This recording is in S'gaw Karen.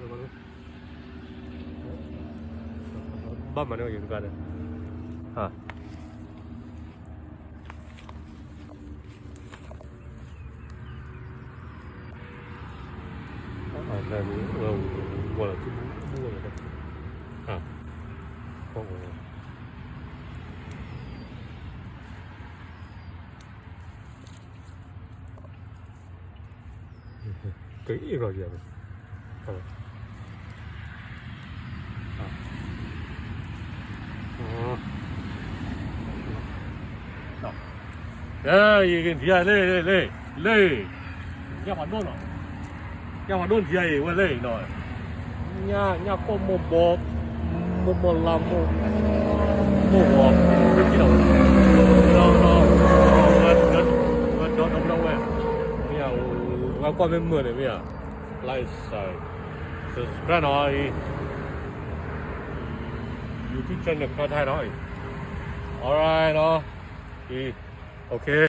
ဘၣ်မၤန့ၢ်ယတဂၤဒီး ကအံၣ်ရီယၤ ယကနံၤလၢ လၢ လၢ ညၣ်ဖးဒိၣ်နီၤ, ညၣ်ဖးဒိၣ်နံၤအံၤ ဝဲလၢအံၤနီၤ, ညၣ် ညၣ်ကိၢ်မိၢ်ဘီ မိၢ်မိၢ်လါမိၢ် မိၢ်ဂီၤ မ့ၢ်ကံၣ်နီၤ, ဒီဒီဒီဝဲ မ့ၢ်ဧါ, ဝဲကွၢ်မ့ၢ်မုာ်န့ၣ်မ့ၢ်ဧါ, like subscribe နီၤ, YouTube channel ခါထဲနီၤ, alright နီၤ, okay.